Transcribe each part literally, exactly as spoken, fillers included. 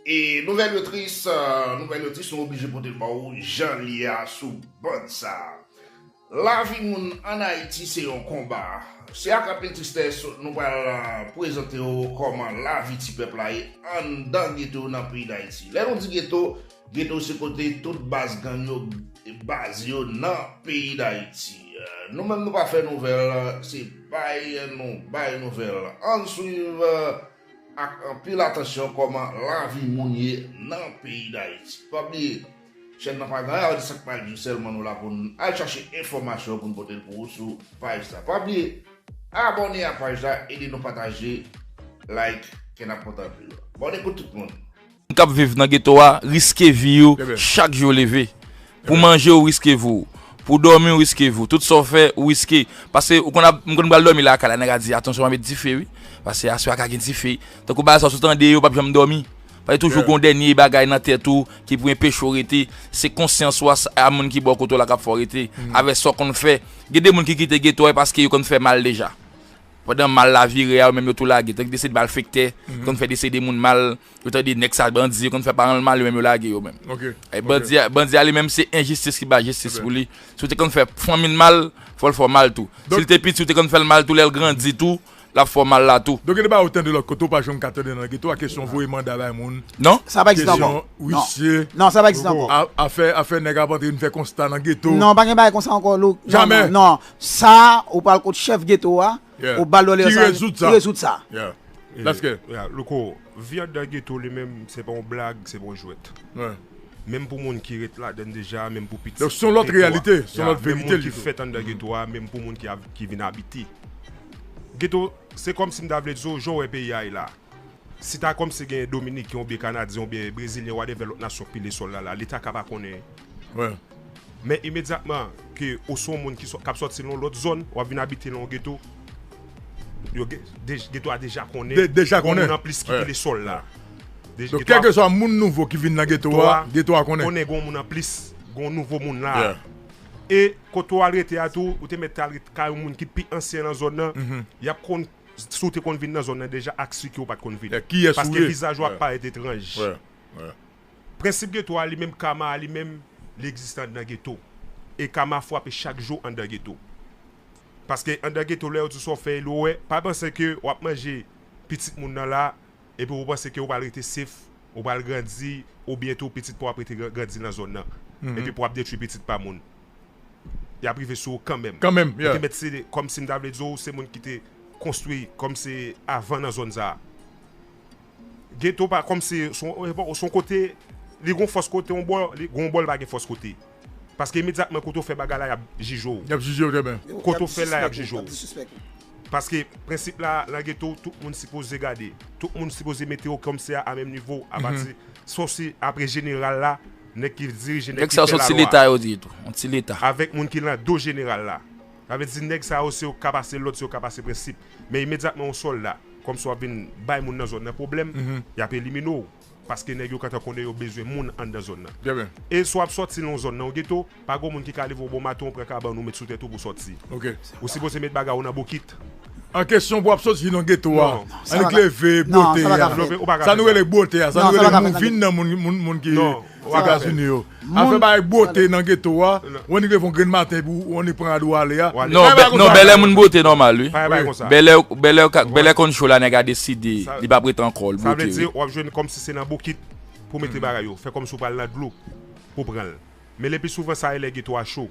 E nouvèl yo tris, euh, nouvèl yo tris, nou oblije pote l ba ou jan l ye a sou bòn sa. Lavi moun ann Ayiti se yon konba. Se ak anpil tristès nou pral, euh, prezante w kòman lavi ti pèp la ye anndan geto nan peyi Dayiti. Lè nou di geto, geto se kote tout baz gang yo baze yo nan peyi Dayiti. Euh, nou menm nou pa fè nouvèl, se bay nou bay nouvèl. Ann swiv, euh, ak anpil atansyon kòman lavi moun ye nan peyi Dayiti. Pa bliye, chèn nan pa gen anyen a di sa k pral di sèlman nou la pou n al chache enfòmasyon pou n pote l pou ou sou paj sa. Pa bliye, abòne a paj la, ede nou pataje, like, ke n ap kontan anpil. Bòn ekout tout moun. Moun k ap viv nan geto a riske vi yo chak jou yo leve. Pou manje, ou riske vi w. Pou dòmi, ou riske vi w. Tout sa w fè, ou riske. Paske ou konn ap, m konn pral dòmi lakay la, nèg a di, "Atansyon, pa met dife, wi." Paske aswè a ka gen dife. Tankou bagay sa, si w tande yo, w p ap janm dòmi. Paske toujou gon dènye bagay nan tèt ou ki pou enpeche w rete. Se konsyans ou a, a moun ki bò kote w la k ap fè w rete. Avèk sa w konn fè. Gen de moun ki kite geto a paske yo konn fè mal deja. Pandan mal la vire a, yo menm yo tou lage. Tank deside malfektè, konn fè desede moun mal, yo tande nèg sa bandi, yo konn fè paran l mal, yo menm yo lage yo menm. E bandi a, bandi a li menm se enjistis ki ba jistis pou li. Si w te konn fè fanmi l mal, fò l fè w mal tou. Si l te piti, ou te konn fè l mal tou, lè l grandi tou, l ap fè w mal la tou. Donk, gen de bagay ou tande lòt kote, ou pa janm ka tande nan geto a, kesyon voye manda bay moun. Non. Sa pa egziste ankò. Kesyon wisye. Non, sa pa egziste ankò. A-, afè, afè nèg ap antre vin fè konsta nan geto. Non, pa gen bagay konsa ankò, Lou. Non, non, non. Sa, ou pral kot chèf geto a, ou ba l lòd sa, ki rezoud sa. Ki rezoud sa. Paske, Louko, vi anndan geto li menm, se pa yon blag, se pa yon jwèt. Menm pou moun ki ret ladann deja, menm pou pitit. Donk, se yon lòt reyalite, se yon lòt verite. Menm moun ki fèt anndan geto a, menm pou moun ki, ki vin abite. Geto, se kòmsi m ta vle di w, jan w wè peyi a ye la. Si ta kòmsi gen Dominiken oubyen Kanadyen oubyen Brezilyen, whatever lòt nasyon k pile sòl la, la, Leta ka pa konnen. Men imedyatman ke ou se yon moun ki sò-, k ap sòti nan yon lòt zòn, w ap vin abite nan yon geto, yo ge-, de-, geto a deja konnen gon moun anplis ki pile sòl la. Donk, kèlkeswa moun nouvo ki vin nan geto a, geto a konnen. Konnen gon moun anplis, gon nouvo moun la. E kote w al rete a tou, ou te mèt al ret kay yon moun ki pi ansyen nan zòn nan, y ap konn si w te konn vin nan zòn nan deja, ak si ke w pa t konn vin. Paske vizaj ou ap parèt etranj. Prensip geto a li menm, kama a li menm, li egziste anndan geto. E kama frape chak jou anndan geto. Paske anndan geto, lè yo di sa w fè, lè w wè, pa panse ke w ap manje pitit moun nan la, epi w panse ke w pral rete safe, w pral grandi, ou byento pitit pa w ap rete gra-, grandi nan zòn nan. Epi pou w ap detwi pitit pa moun. Y ap rive sou ou kanmenm. Kanmenm, yeah. Ou te mèt se, kòmsi m ta vle di w, se moun ki te konstwi kòmsi avan nan zòn sa a. Geto pa kòmsi, se yon, se yon kote, li gon fòs kote, yon bò, li gon bò, li pa gen fòs kote. Paske imedyatman kote w fè bagay la, y ap jije w. Y ap jije w trè byen. Kote w fè l la, y ap jije w. Paske prensip la, nan geto, tout moun sipoze gade. Tout moun sipoze mete yo kòmsi a, a menm nivo, apati, sòsi apre jeneral la, nèg ki dirije, nèg ki fè lalwa. Nèg sa yo se yon ti leta yo di tou, yon ti leta. Avèk moun ki nan do jeneral la. Sa vle di nèg sa yo se yo k ka pase lòd, se yo k ka pase prensip. Men imedyatman yon sòlda, kòmsi w ap vin bay moun nan zòn nan pwoblèm, y ap elimine w. Paske nèg yo gentan konnen yo bezwen moun anndan zòn nan. Trè byen. E si w ap sòti nan yon zòn nan, yon geto, pa gon moun ki ka leve w bonmaten, w pran kabann ou met sou tèt ou pou w sòti. Ok. Ou sipoze met bagay ou nan bokit. An kesyon pou w ap sòti nan geto a. Non. Annik leve, bwote a. Sa nou rele bwote a. Sa nou rele moun vin nan moun, moun, moun ki Etazini yo. Afè bay bwote nan geto a, w annik leve yon grenn maten pou w annik pran rad ou ale a. Non, bèlè moun bwote nòmal, wi. Bèlè, bèlè, bèlè konn cho la, nèg a deside li p ap ret ankò, l bwote, wi. Sa vle di, w ap jwenn kòmsi se nan bokit pou mete bagay yo. Fè kòmsi w pral nan dlo pou pran l. Men lepi souvan sa e lè geto a cho.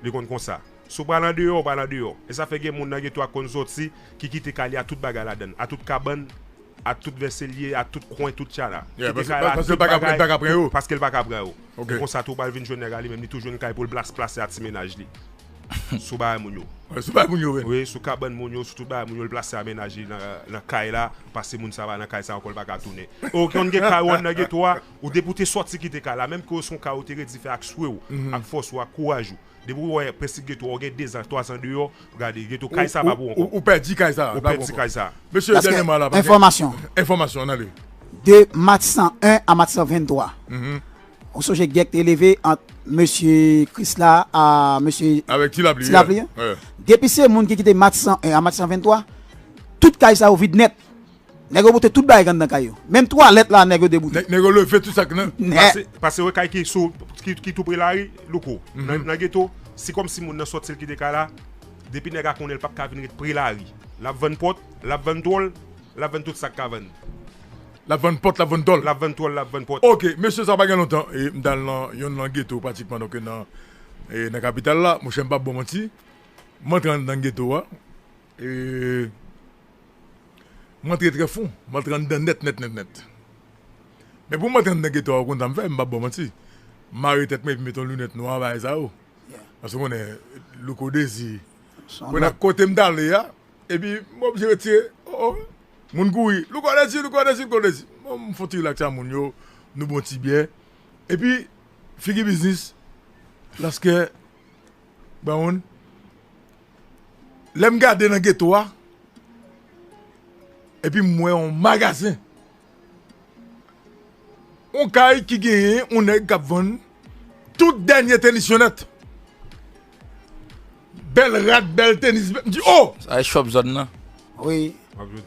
Li konn konsa. Si w pral andeyò, w pral andeyò. E sa fè gen moun nan geto a konn sòti, ki kite kay li a tout bagay ladan l, a tout kabann, a tout vèselye, a tout kwen, tout tchala. Kite kay la, tout bagay, paske l pa ka pran yo. E konsa tou w pral vin jwenn nèg la li menm, li tou jwenn kay pou l plas-, plase a ti mennaj li. Sou bagay moun yo. Wi, sou bagay moun yo, wi. Wi, sou kabann moun yo, sou tout bagay moun yo, l plase a mennaj li nan, nan kay la, paske moun sa pa nan kay sa ankò, l pa ka tounen. E w konn gen kay ou anndan geto a, ou depi w te sòti kite kay la, menm ke w se yon kay ou te redi fè ak swe w, ak fòs ou, ak kouraj ou. Depi w wè prensip geto a, w gen dezan, twazan deyò, gade, geto kay sa pa pou ou ankò. Ou pèdi kay sa. Ou pèdi kay sa. Mesye, dènye mo a la, enfòmasyon. Enfòmasyon, ann ale. De Match san en a Match san venntwa. Ou sonje gè k te leve ant mesye Krisla a mesye Ti Lapli, wi. Depi se moun ki kite Match san en a Match san venntwa, tout kay sa yo vid nèt. Nèg yo boute tout bagay anndan kay yo. Menm twalèt la, nèg yo deboute. Nèg yo leve tout sa k nan. Pase, pase wè kay ki sou ki, ki tou pre lari, louko. Nan, nan geto, si kòmsi moun nan sòti l kite kay la, depi nèg la konnen l p ap ka vin ret pre lari. L ap vann pòt, l ap vann twòl, l ap vann tout sa k ka vann. L ap vann pòt, l ap vann twòl. L ap vann twòl, l ap vann pòt. Ok, mesye, sa pa gen lontan. E, m t al nan yonn nan geto pratikman, donk nan, e, nan kapital la. Monchè, m p ap ba w manti. M antre anndan geto a. E, m antre trè fon. M antre anndan nèt, nèt, nèt, nèt. Men pou m antre anndan geto a, ou konn sa m fè, m p ap ba w manti. M mare tèt mwen epi m mete yon linèt nwa, bagay sa yo. Paske w konnen, louko dezi. Konnen kote m t ale a, epi m oblije retire. Oh, oh. Moun kouri. Louko dezi, louko dezi, louko dezi. Bon, m fè yon ti rilaks a moun yo, nou bwè yon ti byè. Epi, figi biznis, lòske, bon, lè m gade nan geto a, epi m wè yon magazen. Yon kay ki genyen yon nèg k ap vann tout dènye tenis yo nèt. Bèl rad, bèl tenis. M di, oh! Sa e chòp zòn nan. Wi.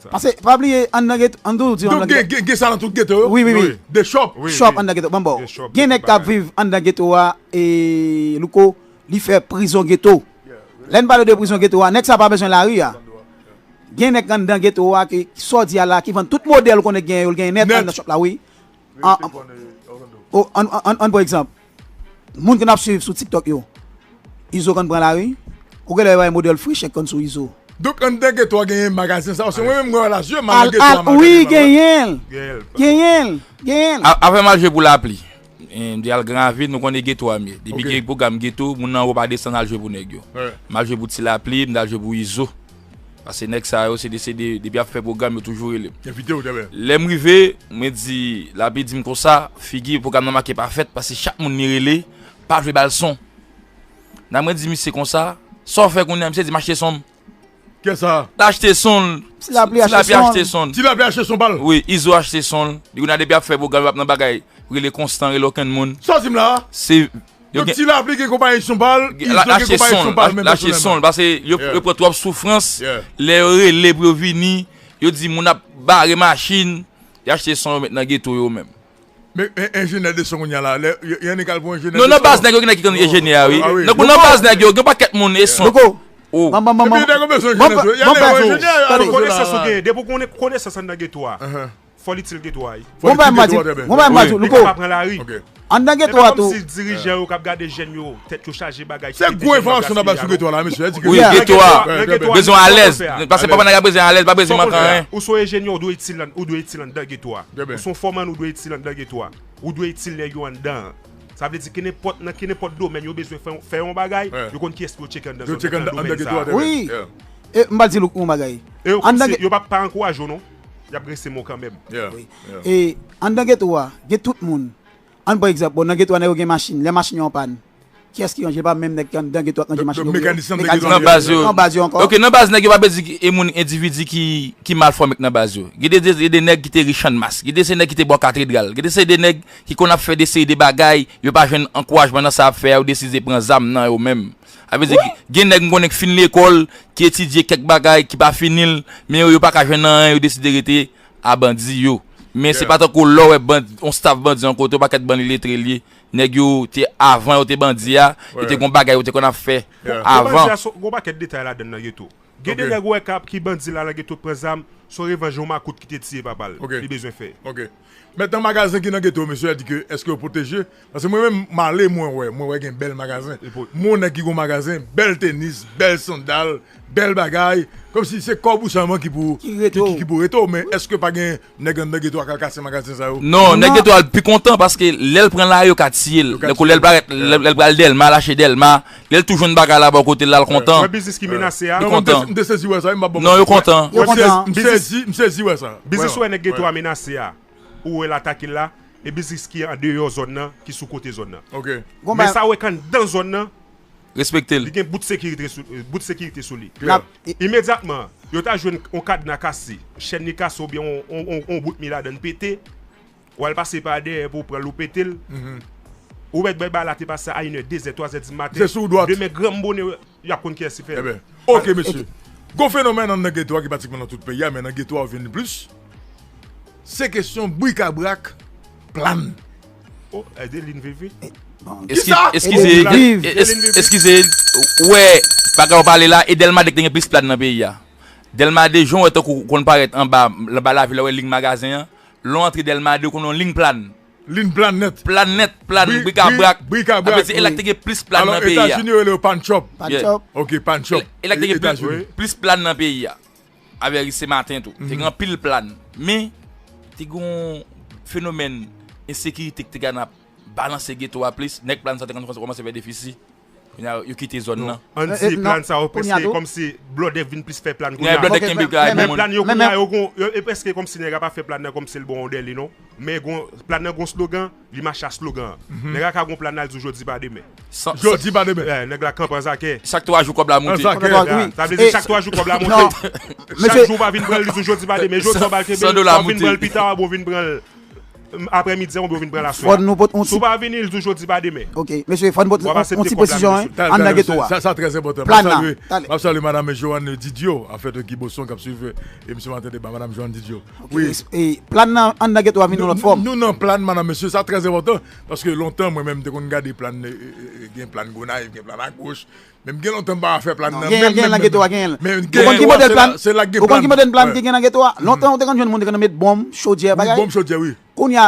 Pase, pa bliye, anndan geto, an tou di anndan geto. Donk, gen sa nan tout geto yo? Wi, wi, wi. De chòp? Chòp anndan geto. Ban m ba w. Gen nèg k ap viv anndan geto a, e, louko, li fè prizon geto. Lè n pale de prizon geto a, nèg sa pa bezwen lari a. Gen nèg anndan geto a ki, sa w di a la, ki vann tout modèl ou konnen gen yo, l gen nèt anndan chòp la, wi. An, an, an, an, an pran egzanp. Moun ki n ap swiv sou TikTok yo, Izo konn pran lari. Ou genlè wè modèl frechè k konn sou Izo. Donk, anndan geto a genyen magazen sa yo. Se mwen menm mwen wè la, je m al nan geto a, m al gade. Wi, genyen l. Genyen l. Genyen l. Avè m al jwe pou lapli. M te al Gran Ravin, nou konnen geto a m ye. Depi gen pwogram geto, moun nan anwo pa desann al jwe pou nèg yo. M al jwe pou Ti Lapli, m t al jwe pou Izo. Paske nèg sa yo, se de, se de, depi y ap fè pwogram, yo toujou rele m. Envite yo, trè byen. Lè m rive, mwen di, Lapli di m konsa, figi pwogram nan manke pa fèt, paske chak moun li rele, pa vle ba l son. Nan mwen di misye konsa, sa w fè kounye a, misye di m achte son m. Kiyès sa? L achte son l. Ti Lapli achte son l. Ti Lapli achte son pa l. Wi, Izo achte son l. Li kounye a depi y ap fè pwogram, yo ap nan bagay. Rele Konstan, rele okenn moun. Sa w di m la a? Se. Donk Ti Lapli gen konpayi son pa l, Izo gen konpayi son pa l menm pèsonèlman. L achte son l, paske yo pran twòp soufrans. Lè yo rele pou yo vini, yo di moun ap bare machin, y achte son yo met nan geto yo menm. Men enjenyè de son kounye a la, lè y annik al pou enjenyè de son. Non, nan baz nèg yo gen nèg ki konn enjenyè a wi. Nan baz nèg yo gen pakèt moun e son. Louko. Oh. Ban ban ban ban. Epi nèg yo bezwen enjenyè tou. Y ale yon enjenyè. Konesans ou genyen, depi w konnen konesans anndan geto a. Fò l itil geto a wi. Bon bagay m pa di w, bon bagay m pa di w, Louko. Anndan geto a tou. Se kòmsi dirijan yo k ap gade jèn yo, tèt yo chaje bagay. Se gwo enfòmasyon n ap bay sou geto a la, mesye. Wi, geto a bezwen alèz. Paske papa nèg la bezwen alèz, pa bezwen manke anyen. Ou se yon enjenyè, ou dwe itil, ou dwe itil anndan geto a. Ou se yon fòman, ou dwe itil anndan geto a. Ou dwe itil nèg yo anndan an. Sa vle di kenenpòt, nan kenenpòt domèn yo bezwen fè, fè yon bagay, yo konn kiyès pou yo tcheke anndan zòn nan, nan domèn sa a. Wi. E m pral di Louko yon bagay. E yo kòmsi, yo p ap pa ankouraje w non. Y ap rese men w kanmenm. E anndan geto a, gen tout moun. Ann pran egzanp, bon, nan geto a nèg yo gen machin, lè machin yo an pàn, kiyès ki ranje l? Pa menm nèg ki anndan geto a k ranje machin yo pou yo. Mekanisyen nan geto a. Nan baz yo. Nan baz yo ankò. Ok, nan baz nèg yo pa bezwen ki, e moun endividi ki, ki mal fòme k nan baz yo. Gen de, de, de nèg ki te rich an mas. Gen de se nèg ki te bò katedral. Gen de se de nèg ki konn ap fè de seri de bagay, yo pa jwenn ankourajman nan sa y ap fè a, yo deside pran zam nan yo menm. Sa vle di, gen nèg m konnen k fin lekòl, ki etidye kèk bagay, ki pa fini l, men yo, yo pa ka jwenn anyen, yo deside rete a bandi yo. Men se pa tankou lè w wè bandi, yon staff bandi yon kote, yon pakèt bandi letre l ye. Nèg yo te, avan yo te bandi a, yo te gon bagay yo te konn ap fè avan. Bandi a, gon pakèt detay ladann nan geto. Gen de nèg ou wè k ap, ki bandi la nan geto k pran zam, se yon revanj yon makout ki te tiye papa l. Li bezwen fè. Mèt nan magazen ki nan geto, mesye a di ke èske yo pwoteje? Paske mwen menm, m ale, mwen wè, mwen wè gen bèl magazen. M wè yon nèg ki gen yon magazen, bèl tenis, bèl sandal, bèl bagay. Kòmsi se kòb ou sèlman ki pou, ki, ki pou rete w. Men èske pa gen nèg anndan geto a k al kase magazen sa yo? Non, nèg geto a pi kontan paske lè l pran lari yo ka tiye l. Lè l parèt, lè, lè l pral Dèlma, l achte Dèlma, lè l tou jwenn bagay la bò kote l la, l kontan. Wè biznis ki menase a. Li kontan. M te sezi wè sa, m p ap ba w manti. Non, yo kontan. Yo kontan. M sezi, m sezi wè sa. Biznis ou wè nèg geto a menase a. Ou wè l atake l la, e biznis ki andeyò zòn nan, ki sou kote zòn nan. Men sa w wè k anndan zòn nan, respekte l. Li gen bout sekirite sou, bout sekirite sou li. Imedyatman, yo ta jwenn yon kadna kase, chèn li kase oubyen yon, yon, yon, yon bout mi ladan l pete, w al pase pa dèyè pou w pran l ou pete l. Ou mèt bay bagay la te pase a inè, dezè, twazè di maten. Demen granm bonè, y ap konn kiyès ki fè l. Ebyen, ok, mesye. Gon fenomèn anndan geto a ki pratikman nan tout peyi a, men nan geto a w jwenn li plis. Se kesyon brikabrak plan. Oh, Edeline Vivi. Eskize, eskize, eskize, ou wè, bagay w pale la, e Dèlma de ki te gen plis plan nan peyi a. Dèlma de, jan w wè tankou w konn parèt anba, anba lavil la, w wè liy magazen an. Lè w antre Dèlma de, ou konn yon liy plan. Liy plan nèt. Plan nèt, plan brikabrak. Brikabrak. Sa vle di, e la ki te gen plis plan nan peyi a. Etazini yo rele yo pawn shop. Pawn shop. Ok, pawn shop. E la ki te gen plis, plis plan nan peyi a. Avèk se maten tou. Te gen anpil plan. Men, te gen yon fenomèn ensekirite ki te gen ap balanse geto a plis. Nèg plan sa te konn kòmanse fè defisi. Kounye a, yo kite zòn nan. Ann di plan sa yo preske kòmsi blòdè vin plis fè plan kounye a. Blòdè kenbe kay men plan yo kounye a, yo gon, yo, e preske kòmsi nèg la pa fè plan nan kòmsi l bon dèyè li non. Men gon, plan nan gon slogan, li mache a slogan an. Nèg la ka gon plan la, l di w jodi pa demen. Jodi pa demen. Nèg la kanpe an zakè. Chak twa jou kòb la monte. Sa vle di chak twa jou kòb la monte. Chak jou w pa vin pran l, li di w jodi pa demen. Jodi w pa vin pran l pita, w ap vin pran l aprèmidi an oubyen w vin pran l aswè. Si w pa vini, l di w jodi pa demen. Ok, mesye, fò n pote yon ti presizyon anndan geto a. Sa trè enpòtan. M ap salye madanm Joanne Didio, anfèt, ki Boston, k ap swiv emisyon maten deba, madanm Joanne Didio. Wi. Plan nan anndan geto a vin yon lòt fòm. Nou nan plan, madanm, mesye, sa trè enpòtan. Paske lontan, mwen menm, m te konn gade plan, gen plan Gonayiv, gen plan agoch. Men m gen lontan m pa fè plan nan. Gen, gen nan geto a, gen. Ou konn ki modèl plan? Ou konn ki modèl plan ki gen nan geto a? Lontan, ou te konn jwenn moun te konn met bonm, chodyè, bagay. Bonm, chodyè, wi. Kounye a,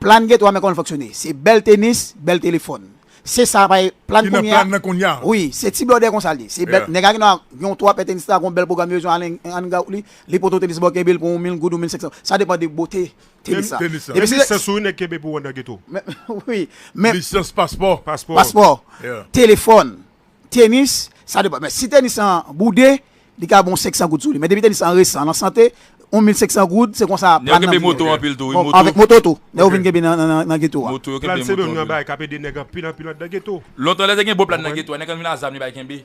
plan geto a, men kòman l fonksyone. Se bèl tenis, bèl telefòn. Se sa, bay plan kounye a. Wi, se ti blòdè konsa l ye. Se bèl, nèg la gen dwa gen yon twa pè tenis la, gon bèl pwogram yo jwe ann, ann, li pote tenis ba w kenbe l pou yon mil goud ou mil senk san. Sa depann de bote tenis la. Epi se lisans ou wi nèg kenbe pou w anndan geto. Wi, men. Lisans, paspò. Paspò. Telefòn. Tenis, sa depann. Men si tenis lan boude, li ka ba w senk san goud sou li. Men depi tenis lan resan, l an sante, yon mil senk san goud, se konsa plan yo ye. Nèg yo kenbe moto anpil tou, wi, moto. Avèk moto tou. Nèg yo vin kenbe nan, nan, nan geto a. Moto yo kenbe, moto. Plan se youn nan bagay k ap ede nèg anpil, anpil anndan geto. Lontan lè te gen bon plan nan geto a, nèg yo vin a zam, li bay kenbe.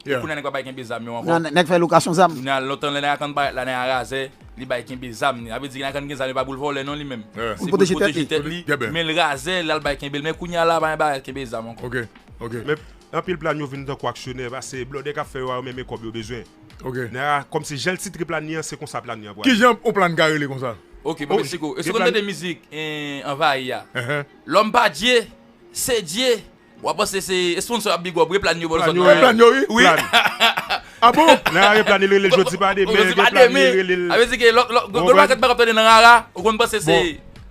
Kounye a nèg yo pa bay kenbe zam yo ankò. Nèg fè lokasyon zam. Kounye a lontan lè nèg a konn bay, la nèg a razè, li bay kenbe zam li. Sa vle di nèg a konn gen zam, li pa pou l vòlè non li menm. Se pou l pwoteje tèt li. Men l razè, l al bay kenbe l. Men kounye a la, pa gen bagay kenbe zam ankò. Ok, ok. Anpil plan yo vin tankou aksyonè, paske blòdè k ap fè yo a, yo menm e kòb yo bezwen. Nèg la, kòmsi jan l titre plan li an, se konsa plan li an pral ye. Kijan yon plan ka rele konsa? Ok, mwen Meksiko. Èske w konn tande mizik Anvayi a? L'homme pas Dieu, c'est Dieu. W ap panse se sponsor ap big up, wi, plan yo ba l zòn nan. Plan yo, wi. Wi. Ah bon? Nan rare plan li rele jodi pa demen. Jodi pa demen. Sa vle di ke lòt, lòt, gwo, gwo makèt pa k ap tande nan rara, ou konn panse se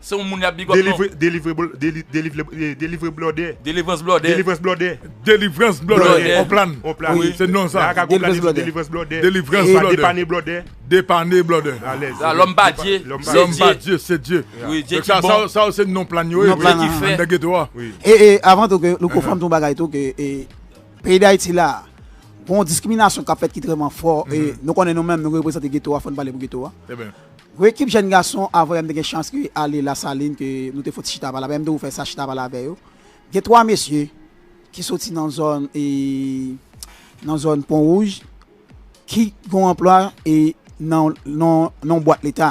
Se yon moun y ap big up non. Delivre, delivre, delivre, delivre blòdè. Delivrans blòdè. Delivrans blòdè. Delivrans blòdè. On plan. On plan. Wi. Se non sa. Delivrans blòdè. Delivrans blòdè. Depane blòdè. Depane blòdè. Lòm pa Dye. Lòm pa Dye, se Dye. Wi, Dye ki bon. Sa yo se non plan yo ye. Dye ki fè. Anndan geto a. Wi. E, e, avan tou ke Louko fè m tou bagay tou ke e, peyi Dayiti la, gon diskriminasyon k ap fèt ki trèman fò. E nou konnen nou menm nou reprezante geto a, fò n pale pou geto a. Gon ekip jèn gason, avan yè m te gen chans ke ale Lasalin, ke nou te fè yon ti chita pale avè yo, m te fè sa chita pale avè yo. Gen twa mesye ki soti nan zòn, e, nan zòn Pon Wouj, ki gon anplwa, e, nan, nan, nan yon bwat leta.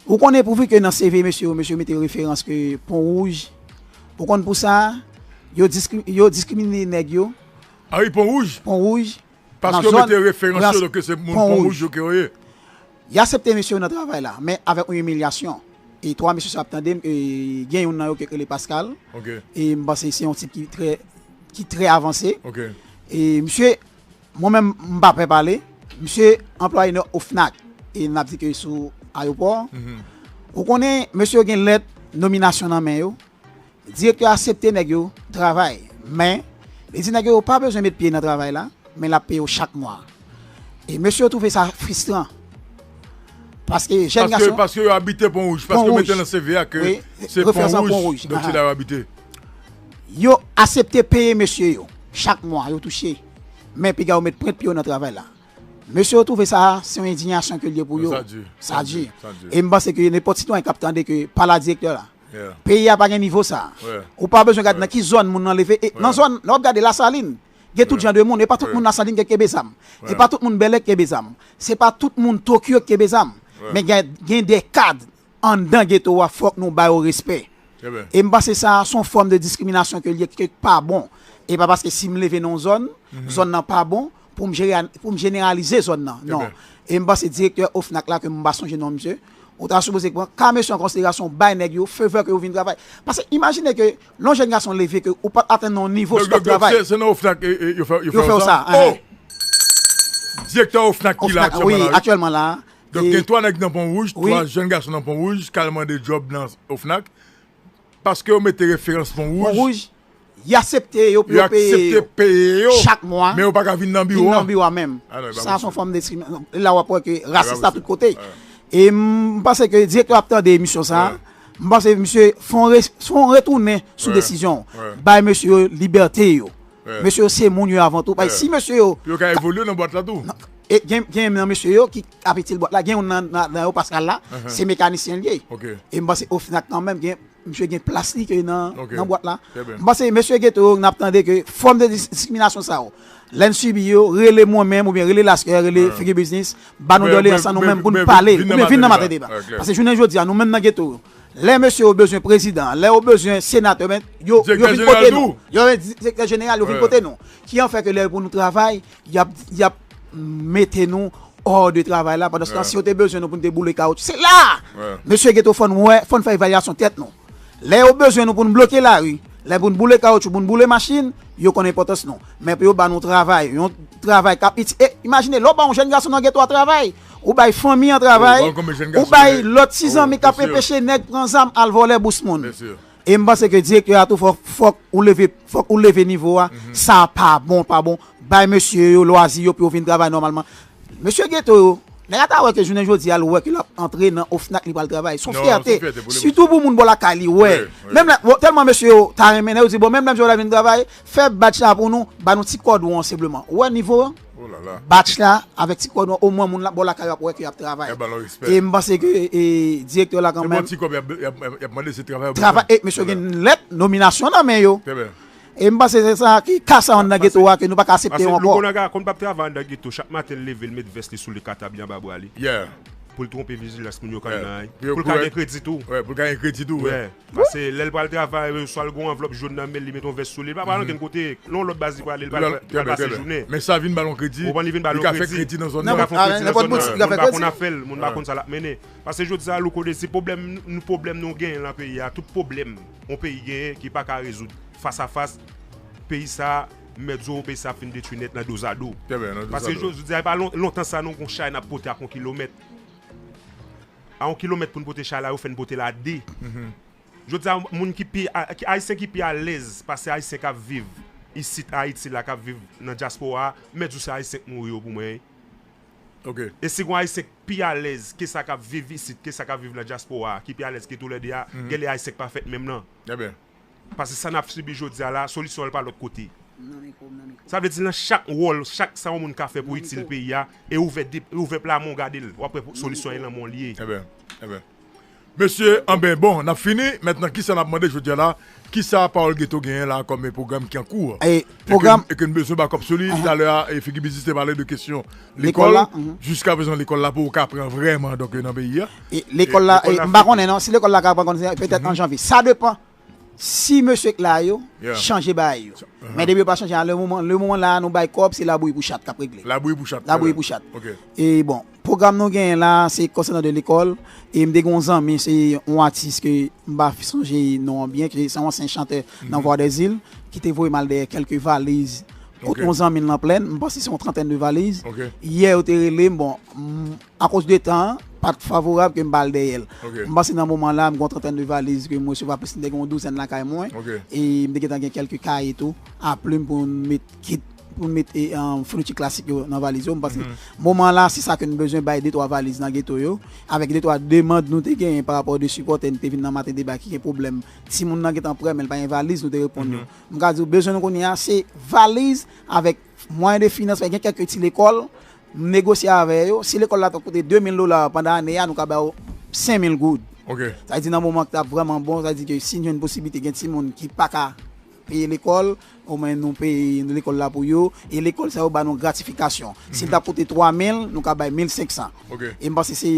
Ou konnen pouvi ke nan C V mesye yo, mesye yo mete referans ke Pon Wouj, ou konn pou sa, yo diskri-, yo diskrimine nèg yo. Ah wi, Pon Wouj. Pon Wouj. Paske yo mete referans yo, donk se moun Pon Wouj yo ke yo ye. Y asepte mesye yo nan travay la, men avèk yon imilyasyon. E twa mesye sa ap tande m, e gen youn nan yo ke rele Pascal. E m panse se yon tip ki trè, ki trè avanse. E misye, mwen menm, m pa pè pale. Misye anplwaye nan OFNAC. E n ap di ke sou ayewopò. Ou konnen, mesye yo gen lèt nominasyon nan men yo. Direktè a asepte nèg yo travay, men li di nèg yo pa bezwen met pye nan travay la, men l ap peye yo chak mwa. E mesye yo twouve sa fristran. Paske jèn gason. Paske yo abite Pon Wouj, paske yo mete nan C V a ke se Pon Wouj, donk se la yo abite. Yo asepte peye mesye yo chak mwa, yo touche. Men piga yo met pwent pye yo nan travay la. Mesye yo twouve sa, se yon endiyasyon ke l ye pou yo. Sa di. E m panse ke nenpòt sitwayen k ap tande ke pale a direktè la. Peyi a pa gen nivo sa. Ou pa bezwen gade nan ki zòn moun nan leve. E nan zòn, lè w ap gade Lasalin, gen tout jan de moun. E pa tout moun Lasalin ki kenbe zam. E pa tout moun Bèlè ki kenbe zam. Se pa tout moun Tokyo ki kenbe zam. Men gen, gen de kad anndan geto a, fòk nou ba yo respè. E m panse sa, se yon fòm de diskriminasyon ke l ye, ki pa bon. E pa paske si m leve nan yon zòn, zòn nan pa bon, pou m jere-, pou m jeneralize zòn nan. Non. E m panse direktè OFNAC la, ke m pa sonje non misye, Ou ta sipoze pran ka mesye an konsiderasyon, bay nèg yo favè ke yo vin travay. Paske imajine ke lè yon jèn gason leve ke ou pa t atenn nan yon nivo sou travay. Se nan OFNAC yo fè w sa? Direktè OFNAC ki la aktyèlman la. Donk gen twa nèg nan Pon Wouj, twa jèn gason nan Pon Wouj k al mande djòb nan OFNAC. Paske yo mete referans Pon Wouj. Y aksepte yo pou yo peye yo chak mwa. Men yo pa ka vin nan biwo a. Vin nan biwo a menm. Sa se yon fòm de diskriminasyon. La w ap wè ke rasis la tout kote. E m panse ke direktè ap tande emisyon sa. M panse misye fon retounen sou desizyon. Bay mesye yo libète yo. Mesye yo se moun yo avan tou. Paske si mesye yo. Pou yo ka evolye nan bwat la tou. E gen nan mesye yo ki ap itil bwat la. Gen youn nan yo, Pascal la, se mekanisyen li ye. E m panse OFNAC kanmenm gen misye gen plas li ke nan bwat la. M panse mesye geto yo n ap tande ke fòm de diskriminasyon sa yo, lè n sibi yo, rele mwen menm oubyen rele Laskè, rele Figi Biznis, ba nou doleans an nou menm pou n pale oubyen vin nan Maten Deba. Paske jounen jodi a nou menm nan geto yo, lè mesye yo bezwen prezidan, lè yo bezwen senatè, men yo vin kote nou. Yo direktè jeneral, yo vin kote nou. Ki an fè ke lè pou nou travay, y ap y ap mete nou hors de travay la. Pandanstan si yo te bezwen nou pou n te boule kawoutchou, se la! Mesye geto, fò n wè, fò n fè evalyasyon tèt nou. Lè yo bezwen nou pou n bloke lari, lè pou n boule kawoutchou, pou n boule machin, yo konn enpòtans nou. Men pou yo ba nou travay, yon travay k ap itil. E imajine, lè w ba yon jèn gason nan geto a travay, ou bay fanmi an travay, ou bay lòt ti zanmi k ap enpeche nèg pran zam al vòlè bous moun. E m panse ke direktè a tou fòk fòk ou leve fòk ou leve nivo a. Sa pa bon, pa bon. Bay mesye yo lwazi yo pou yo vin travay nòmalman. Mesye geto yo, nèg la ta wè ke jounen jodi a l wè ke l ap antre nan OFNAC, li pral travay. Se yon fyète. Sitou pou moun bò lakay li wè. Menm lè tèlman mesye yo ta renmen nèg yo di bon, menm lè m di w la vin travay, fè badj la pou nou, ba nou ti kòd ou an senpleman. Ou wè nivo an? Batch la avèk ti kòd, omwen moun la bò lakay yo ap wè ke y ap travay. E m panse ke direktè la kanmenm. Travay e mesye gen lèt nominasyon nan men yo. E m panse se sa ki ka sa anndan geto a ke nou pa ka aksepte yo ankò. Louko Naga konn p ap travay anndan geto, chak maten l leve l met vès li sou li, katab li anba bra li. Pou l twonpe vijilans moun yo k anndan an. Pou l ka gen kredi tou. Pou l ka gen kredi tou. Paske lè l pral travay, swa l gen yon anvlòp jòn nan men l, li met yon vès sou li, li pa pral ankenn kote, nan yon lòt baz li prale, li pral pase jounen. Men sa vin ba l yon kredi, li ka fè kredi nan zòn nan. Li ka fè yon kredi nan zòn nan. Moun pa konn afè l, moun pa konn sa l ap mennen. Paske jodi a, Louko Dezi, pwoblèm nou, pwoblèm nou genyen nan peyi a, tout pwoblèm yon peyi genyen ki pa ka rezoud fas a fas, peyi sa, m mèt di w, peyi sa ap fin detwi nèt nan dozado. Paske jodi a, e pa lontan sa non, gon chay n ap pote ak yon kilomèt. A yon kilomèt pou n pote chay la, yo fè n pote l a de. Jodi a, moun ki pi, Ayisyen ki pi alèz pase Ayisyen k ap viv isit Ayiti la, k ap viv nan dyaspora a, m mèt di w se Ayisyen k mouri yo pou mwen wi. E si gon Ayisyen k pi alèz ke sa k ap viv isit, ke sa k ap viv nan dyaspora a, ki pi alèz ke toulède a, genlè Ayisyen k pa fèt menm nan. Paske sa n ap sibi jodi a la, solisyon an pa lòt kote. Sa vle di nan chak wòl, chak sa yon moun ka fè pou itil peyi a, e ouvè pla men w gade l, w ap wè solisyon an e nan men w li ye. Mesye, anben, bon, n ap fini. Mentnan, kisa n ap mande jodi a la? Kisa Pawòl Geto genyen la kòm pwogram ki an kou? E ke n bezwen ba kòb sou li. Talè a, Figi Biznis te pale de kesyon lekòl. Jiskaprezan, lekòl la poko ka pran vrèman donk nan peyi a. Lekòl la, m pa konnen non. Si lekòl la ka pran konn, petèt an janvye. Sa depann si mesye k la yo chanje bagay yo. Men depi yo pa chanje a, le moman, le moman la a, nou bay kòb, se labouyi pou chat k ap regle. Labouyi pou chat. Labouyi pou chat. E bon, pwogram nou genyen la, se konsènan de lekòl. E m te gen yon zanmi, se yon atis ke m pa sonje non an byen, ke se yon ansyen chantè nan Vwadèzil, ki te voye m al dèyè kèlke valiz kot yon zanmi l nan Plèn. M panse se yon trantèn de valiz. Yè, yo te rele m, bon, akoz de tan an, pa t favorab ke m ba l dèyè l. M panse nan moman la, m gen yon trantèn de valiz ke m resevwa, plis m te gen yon douzèn lakay mwen. E m te gentan gen kèlke kaye tou, a plim pou m met kit, pou m met founiti klasik yo nan valiz yo. M panse moman la, se sa ke n bezwen, bay de twa valiz nan geto yo, avèk de twa demann nou te genyen pa rapò de sipòtè n te vin nan Maten Deba ki gen pwoblèm. Timoun nan gentan prè, men l pa gen valiz, nou te reponn yo. M ka di w, bezwen nou kounye a, se valiz avèk mwayen de finans, gen kèlke ti lekòl, m negosye avè yo. Si lekòl la t ap koute de mil dola pandan ane a, nou ka ba yo senk mil goud. Sa vle di nan moman k t ap vrèman bon, sa vle di ke si n jwenn posiblite gen timoun ki pa ka peye lekòl, omwen nou peye lekòl la pou yo, e lekòl sa yo ba nou gratifikasyon. Si l ta koute twa mil, nou ka bay mil senk san. Ok. E m panse se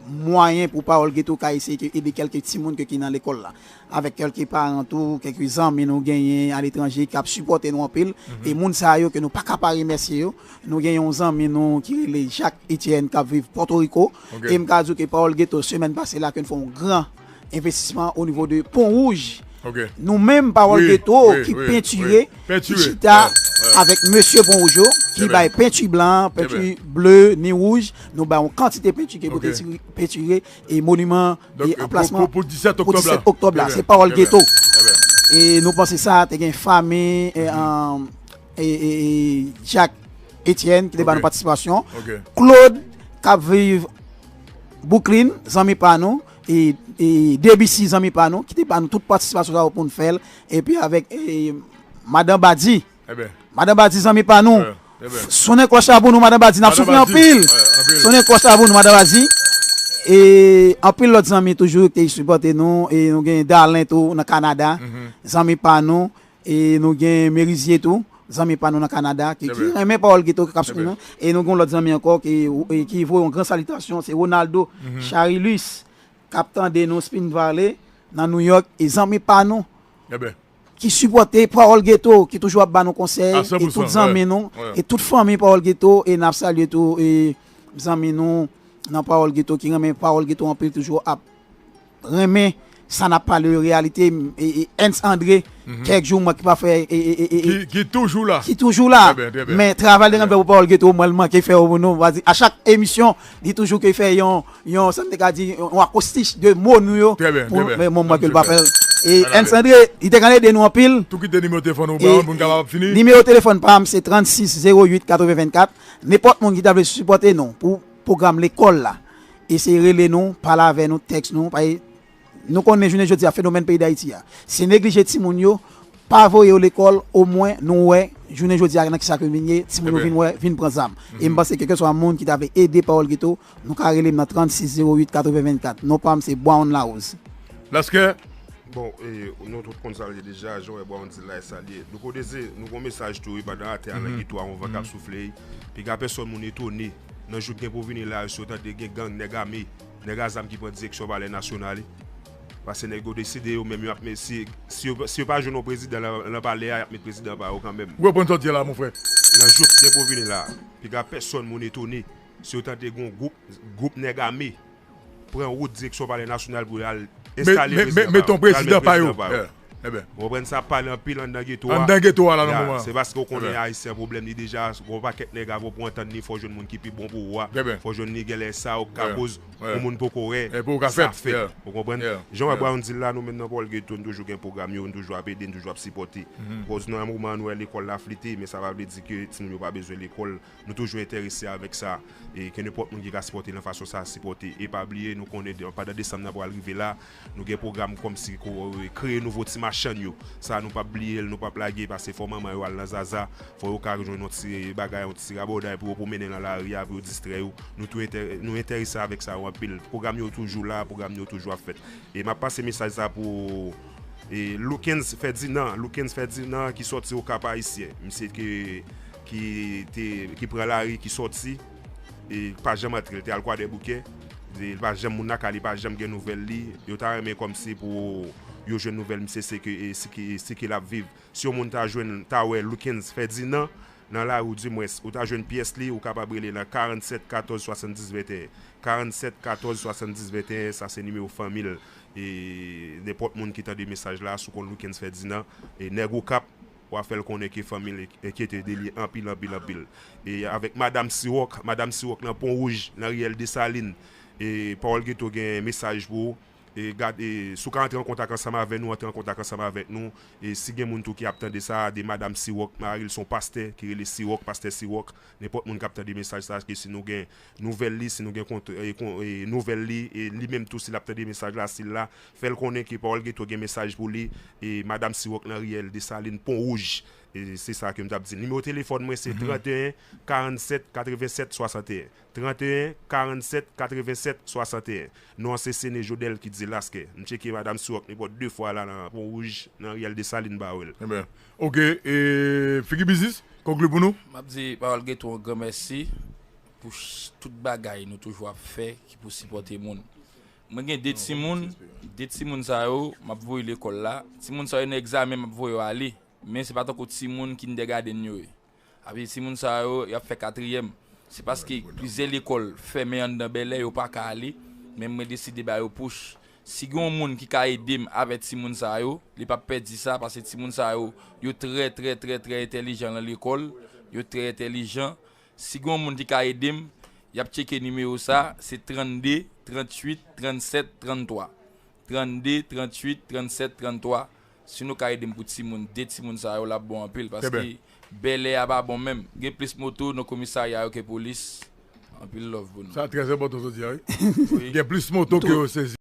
mwayen pou Pawòl Geto ka eseye ke ede kèlke timoun ke ki nan lekòl la. Avèk kèlke paran tou, kèlke zanmi nou genyen aletranje k ap sipòte nou anpil. E moun sa yo ke nou pa ka pa remèsye yo, nou gen yon zanmi nou ki rele Jacques Etienne k ap viv Pòtoriko. Ok. E m ka di w ke Pawòl Geto, semèn pase la, ke n fè yon gran envestisman o nivo de Pon Wouj. Ok. Nou menm Pawòl Wi, Geto wi, ki wi, pentire, wi. Pentire, ki chita wi, wi. avèk mesye Pon Wouj yo, ki Trè bay byen. penti blan, Trè penti ble, ni wouj, nou bay yon kantite penti ke pou Ok. pentire, pentire e moniman Donk, e anplasman pou, pou, pou disèt pou oktòb la. disèt oktòb la. Trè Se byen, Pawòl trè byen, Geto. Trè byen. E nou panse sa te gen fanmi e, um, e, e, e Jacques Etienne ki te ba Ok. nou patisipasyon. Ok. Claude k ap viv Brooklyn, zanmi pa nou, e, e Debussy, zanmi pa nou, ki te ba nou tout patisipasyon sa yo pou n fè l. Epi avèk e, Madan Badi. Ebyen. Madan Badi, zanmi pa nou. Trè byen. Sonnen klòch la pou nou, Madan Badi. N ap Madan soufri Badi. anpil. Wè, anpil. Sonnen klòch la pou nou, Madan Badi. E anpil lòt zanmi toujou ki te sipòte nou. E nou gen Darlen tou nan Kanada. Zanmi pa nou. E nou gen Merizye tou. Zanmi pa nou nan Kanada. Ki, Trè ki byen. renmen Pawòl Geto k ap soutni Trè byen. nou. E nou gen yon lòt zanmi ankò ki, e, ki voye yon gran salitasyon. Se Ronaldo Charilus k ap tande nou Spring Valley nan New York. E zanmi pa nou Ebyen. ki sipòte Pawòl Geto, ki toujou ap ba nou konsèy, A san pou san, e tout zanmi wè, nou, wè. E tout fanmi Pawòl Geto, e n ap salye tou, e zanmi nou nan Pawòl Geto, ki renmen Pawòl Geto anpil, toujou ap renmen sa n ap pale yo, reyalite, e, e Ernst André, kèk jou mwen ki pa fè, e, e, e, e, e, Ki, ki toujou la. ki toujou la. Trè byen, trè byen. Men travay li renmen pou Pawòl Geto, mwen l manke fè yo pou nou. A chak emisyon, li toujou ke fè yon, yon, sa m te ka di, yon akostich de mo nou yo. Trè byen, Pou trè byen. men mwen, mwen ke l pa fè. E Trè byen. Ernst André, li te ka ede nou anpil. Tou kite nimewo telefòn ou E, ba moun kapab fini. Nimewo telefòn pa m se trannsis zewo uit katreven vennkat. Nenpòt moun ki ta vle sipòte nou pou pwogram lekòl la, eseye rele nou, pale avè nou, tèks nou. Paske nou konnen jounen jodi a fenomèn peyi Dayiti a, se neglije timoun yo, pa voye yo lekòl, omwen nou wè jounen jodi a nan kisa ke vin ye, timoun yo Ebyen. Vin wè, vin pran zam. E m panse kèlkeswa moun ki ta vle ede Pawòl Geto, nou ka rele m nan trannsis zewo uit katreven vennkat. Non pa m se Brown Larose. Laskè. Bon, e, nou tout konn sa l ye deja, jan wè Brown di la e sa l ye. Louko Dezi, nou gon mesaj tou wi, pandan atè a nan geto a, yon van k ap soufle. Piga pèsòn moun etone. Nan jou k gen pou vini la, si yo tande gen gang, nèg ame, nèg a zam ki pran direksyon Palè Nasyonal. Paske nèg yo deside yo menm yo ap met, si, si, yo, si yo pa jwenn yon prezidan nan, nan palè a, y ap met prezidan pa yo kanmenm. Ou konprann sa w di la, mon frè. Nan jou k gen pou vini la, piga pèsòn moun etone. Si yo tande gen yon gwoup, gwoup nèg ame, pran wout direksyon Palè Nasyonal pou y al enstale Met yon prezidan pa yo. Ebyen. Ou konprann sa ap pale anpil anndan geto a. Anndan geto a la nan moman an. Se paske w konnen Ayisyen pwoblèm li deja, gon pakèt nèg avè w pou w antann li, fò w jwenn moun ki pi bon pou ou a. Fò w jwenn li genlè sa ou ka koz yon moun poko wè sa fèt. Ou konprann? Jan wè Brown di l la, nou menm nan Pawòl Geto, nou toujou gen pwogram yo, nou toujou ap ede, nou toujou ap sipòte. Koz nan moman an nou wè lekòl la flite, men sa pa vle di ke timoun yo pa bezwen lekòl. Nou toujou enterese avèk sa. E ke nenpòt moun ki ka sipòte nan fason sa, sipòte. E pa bliye, nou konnen de, pandan desanm nan pral rive la, nou gen pwogram kòmsi ko, kreye nouvo ti machann yo. Sa nou p ap bliye l, nou p ap lage, paske fò manman yo al nan Zaza, fò yo ka jwenn yon ti bagay, yon ti rabòday pou yo pwomennen nan lari a, pou yo distrè yo. Nou tou enterese avèk sa yo anpil. Pwogram yo toujou la, pwogram yo toujou ap fèt. E m ap pase mesaj sa pou e, Loukens Ferdinand, Loukens Ferdinand ki sòti Okap Ayisyen. Misye ki, ki, te, ki pran lari, ki sòti, e pa janm antre, li te al Kwadèboukè. Li pa janm, moun lakay li pa janm gen nouvèl li. Yo ta renmen kòmsi pou yo jwenn nouvèl misye, se ke, e, si ki, si ki l ap viv. Si yon moun ta jwenn, ta wè Loukens Ferdinand nan lari, dimwens, ou ta jwenn pyès li, ou kapab rele nan karannsèt katòz swasanndis venteyen. Karannsèt katòz swasanndis venteyen, sa se nimewo fanmi l. E nenpòt moun ki tande mesaj la, si w konn Loukens Ferdinand, e nèg Okap, w a fè l konnen ke fanmi l enkyete de li anpil, anpil, anpil. E avèk Madanm Siwòk, Madanm Siwòk nan Pon Wouj, nan riyèl Desalin, e Pawòl Geto gen mesaj pou ou. E gad, e, si w ka antre an kontak ansanm avè nou, antre an kontak ansanm avèk nou. E si gen moun tou ki ap tande sa, de Madanm Siwòk, mari l se yon pastè ki rele Siwòk, pastè Siwòk, nenpòt moun k ap tande mesaj sa, ke si nou gen nouvèl li, si nou gen kont, e, kon, e, nouvèl li, e li menm tou, si l ap tande mesaj la, si l la, fè l konnen ke Pawòl Geto gen mesaj pou li, e Madanm Siwòk nan riyèl Desalin, Pon Wouj, E se sa ke m t ap di. Nimewo telefòn mwen se trannteyen karannsèt katrevennsèt swasanteyen. Trannteyen karannsèt katrevennsèt swasanteyen. Non an se Sene Jodèl ki di Laskè. M tcheke madanm Siwòk nenpòt de fwa la nan Pon Wouj, nan Riyèl Desalin, ba w l. Ebyen, oke, e, Figi Biznis, konkli pou nou. M ap di Pawòl Geto yon gran mèsi pou ch- tout bagay nou toujou ap fè ki pou sipòte moun. Mwen gen de timoun, de timoun sa yo, m ap voye lekòl la. Timoun sa yo nan egzamen, m ap voye yo ale. Men se pa tankou timoun kindergarten yo ye. Api timoun sa yo, y ap fè katriyèm. Se paske plizyè lekòl fèmen anndan Bèlè, yo pa ka ale. Men mwen deside ba yo pouch. Si gen yon moun ki ka ede m avè timoun sa yo, li p ap pèdi sa, paske timoun sa yo, yo trè, trè, trè, trè entèlijan nan lekòl. Yo trè entèlijan. Si gen yon moun ki ka ede m, y ap tcheke nimewo sa, se trannde, tranntuit, trannsèt, tranntwa. Trannde, tranntuit, trannsèt, tranntwa. Si nou ka ede m pou timoun, de timoun sa yo, l ap bon anpil. Paske Bèlè a pa bon menm. Gen plis moto nan komisarya yo ke polis. Anpil love pou nou. Sa trè enpòtan sa w di a, wi. Gen plis moto ke yo sezi.